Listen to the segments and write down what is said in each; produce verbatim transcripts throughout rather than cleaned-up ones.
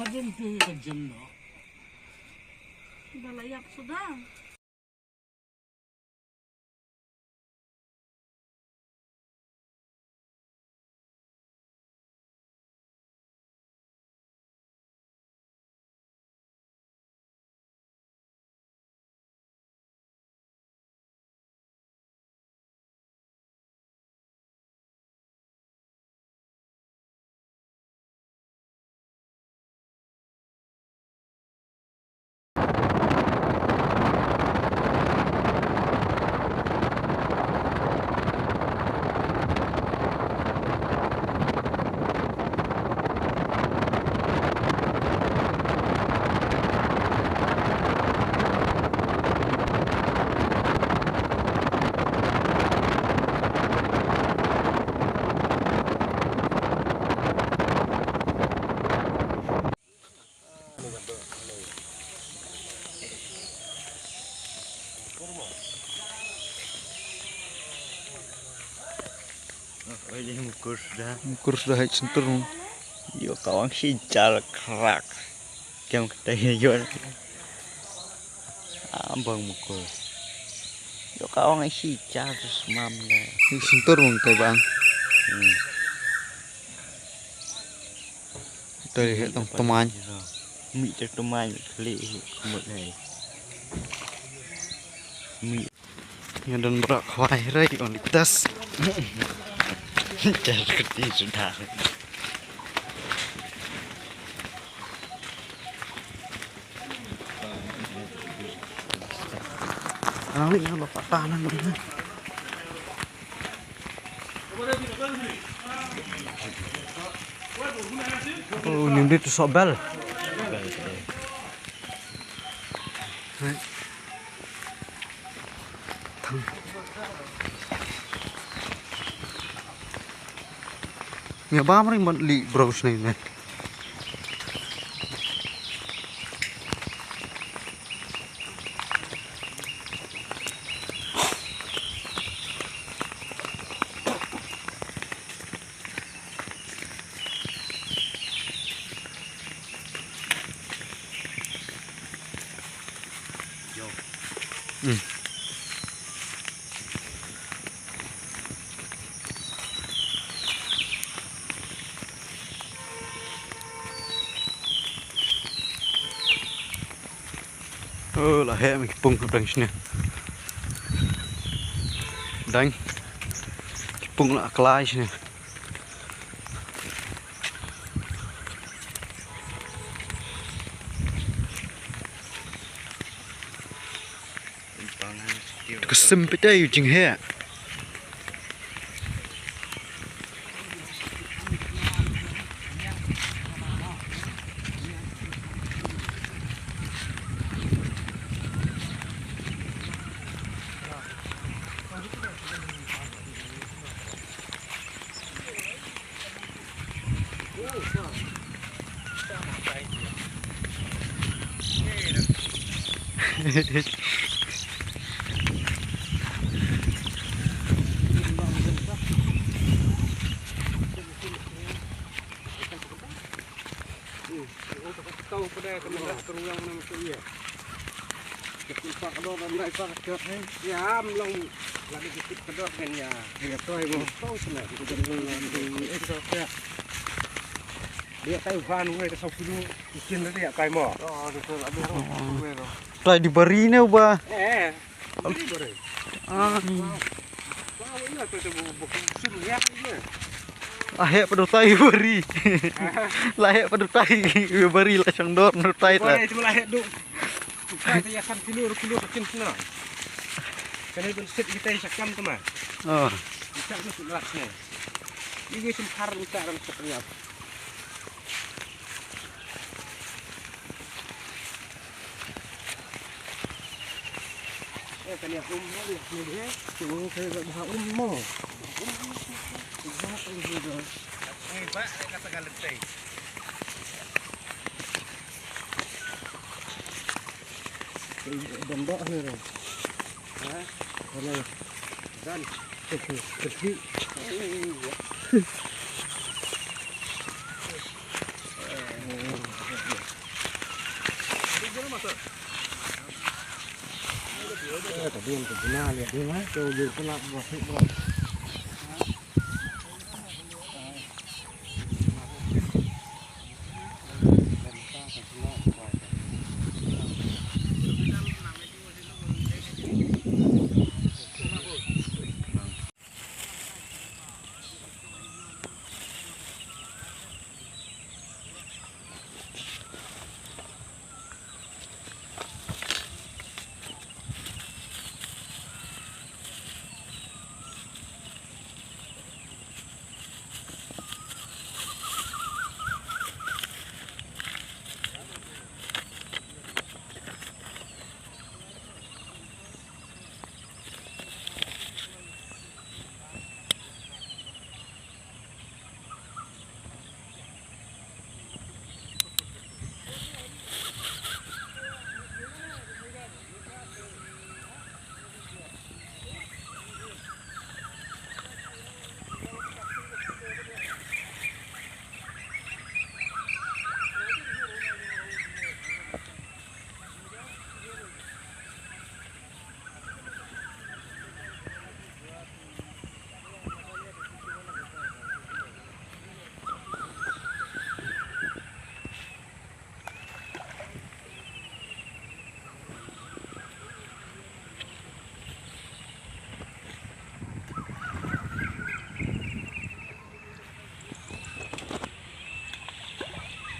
Ba la ïap suda. Oi, ïa mukur suda. Mukur suda hai sentur. Ïoh kawang shi jal krak. Kem kata ïoh. Abang mukur. Ïoh kawang shi jal tu semam le. Hai sentur mung tai bang. Hmm. Tadi hek tong temai. Mi te temai klik hek kumut hai. Mi. Nga don brak khwai rai on di tas. Jar keti sudah. Ang li nga lo patah nang. Oh, ni di tu sobel. Thang. Nga bam ring ban li bro snei ne. Hmm. Oh, la heh ma ki pung hapdeng shane. Dang. Ki pung la klai shane. Ka sim peit ïa u jingheh. Ïa, mlong la dei ki tip ka dor kan ïa. Ïa, toi mo. Tau sila. Ïa, tai van wei ka saw kilo. Ikin la dei ïa tai mo. Oh, betul. Ada. Wei lo. Tai di bari ne ba. Eh. Bari, bari. Ah. Wah, wei la tai bu bu sim ïa. La heh pat u tai bari. La heh pat u tai bari la shong dor u tai ta. Bari cuma la heh duk. Utai te ïa san kilo, ruh kilo ka kin sna. Kane dun sit kita ïa shakam tu ma. Oh. Utai dun sit lat sna. Ini sum khar utai ram sat ram. Eh, kane um mo, ni, ni, eh. Tu, kane dah um mo. Ni ba, kata ka letei. Dong dok ni dong. Ha? Hello. Dan. Kecil. Kecil.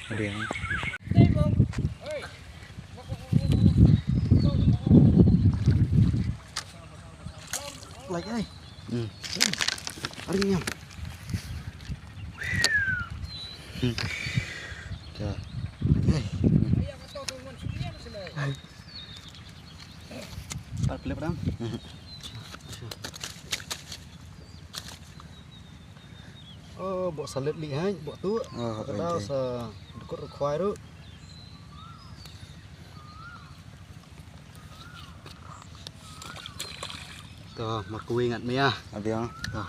Adiang. Lai ai. Hmm. Ari niam. Hmm. Ja. Ai. Pat klep ram. Oh, bok salet li hai, bok tu. Oh, ka dau sa dukut rukhwai ru. To, ma kawei ngat maya. Adiang. To.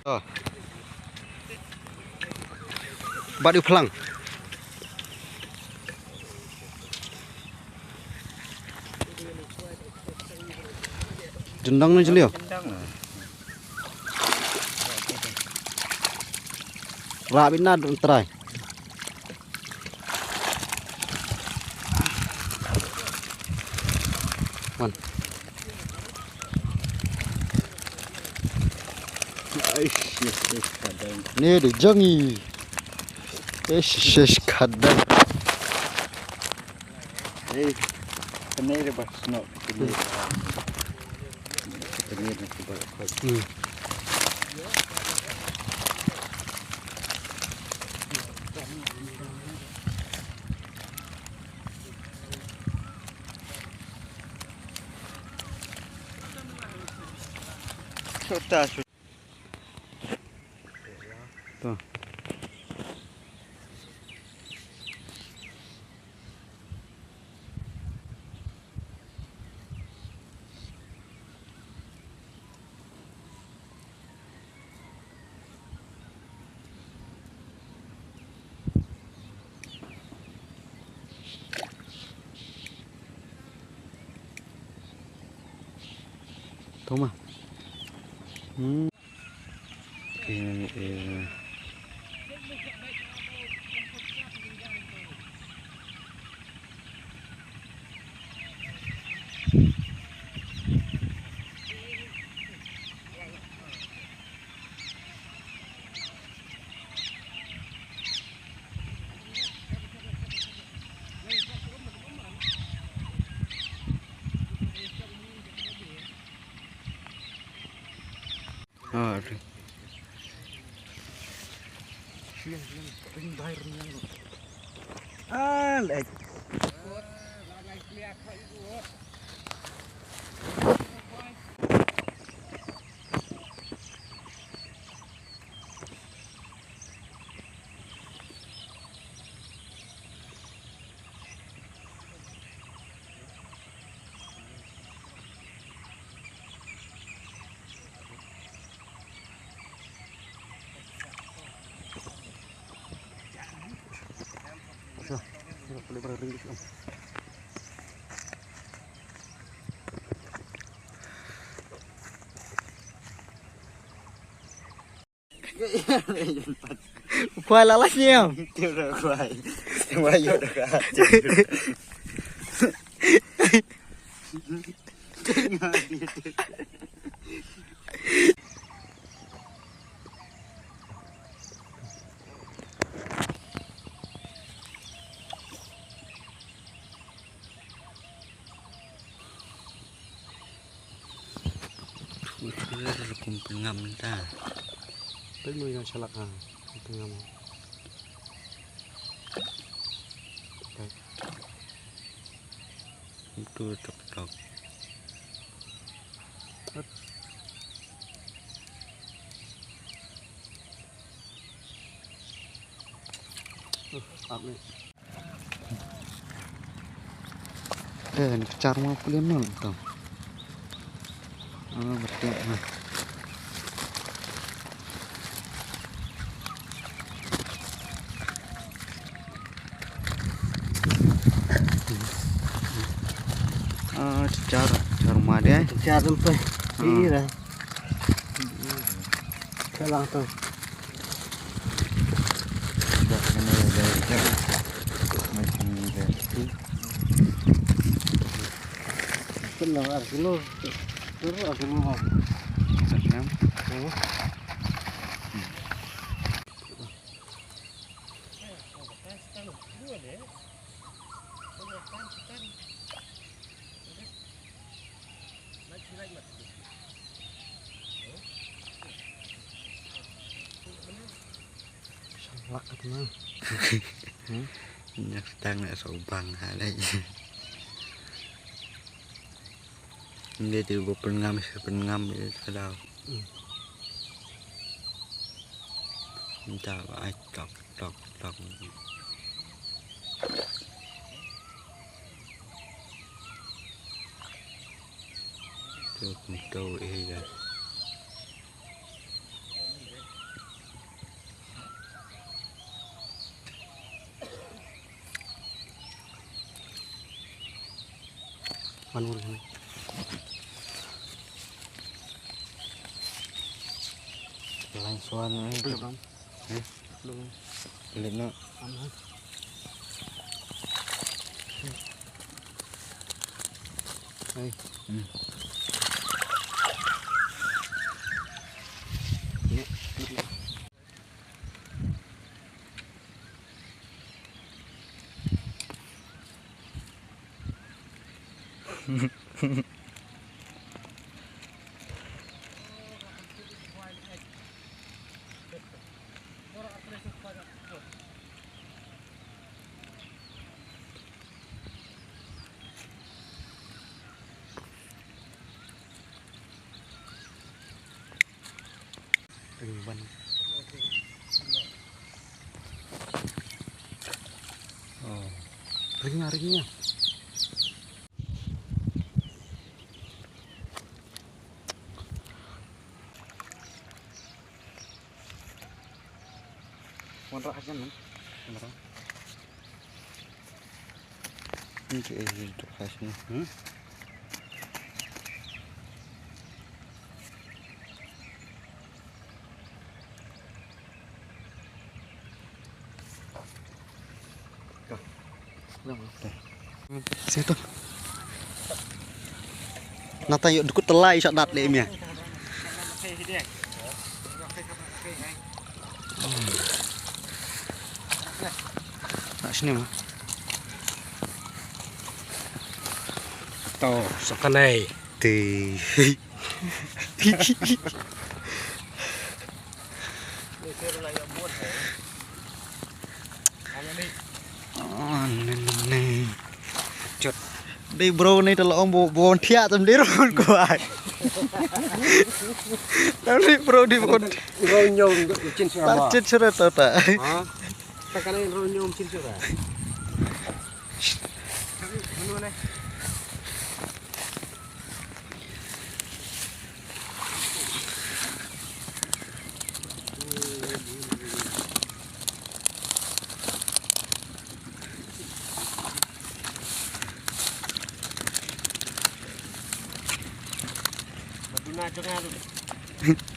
Oh. Bat u phlang. Jendang na jeliu. Rabit na dun trai. Wan. Aish, yes, yes, kadang. Ni de jangi. Ish, ish, kadang. Hey, kene de bas no. Hmm. Chota, chota. To. Toma. Hmm. Eh, eh. Ah, lek. Khwai la la sniam. Tiu da khwai. Khwai yo da ka. Kum pengam ta. Pengam yang salak ha. Pengam. Itu tok tok. Uh, ap ni. Eh, ni kachar ma pulin ma tu. Ah, betul. Nah. Ah, kachar, kachar ma dia. Kachar sampai. Ah. Iya. Kalang tu. Kena ar kilo. Terus ar kilo. Sayang. Oh. Lak kat ma. Hmm? Nyak stang na so bang ha lai. Nde tu bo pengam, pengam itu kalau. Hmm. Minta ai tok tok tok. Tu pintu eh ya. Manur ni. Lain suan ni. Belum. Eh? Belum. Belum nak. Aman. Hai. Hmm. Ni. Ring ban. Oh. Ring ah, ring ah. Wan rah kan, man? Wan rah. Ni tu, eh, ni tu khas ni. Hmm? Situ. Nata yuk dukut telai syak dat le mia. Nak sini mah. Tau, sakanai. Ti. Oh, ne, ne, ne. Chut. Dei bro ni tala ong bo, bo thiah tam dei ron ko ai. Tam dei bro di bo. Bro nyom chin sura. Chin sura ta ta. Ha? Ta kana bro nyom chin sura. Manu ne? Dengar.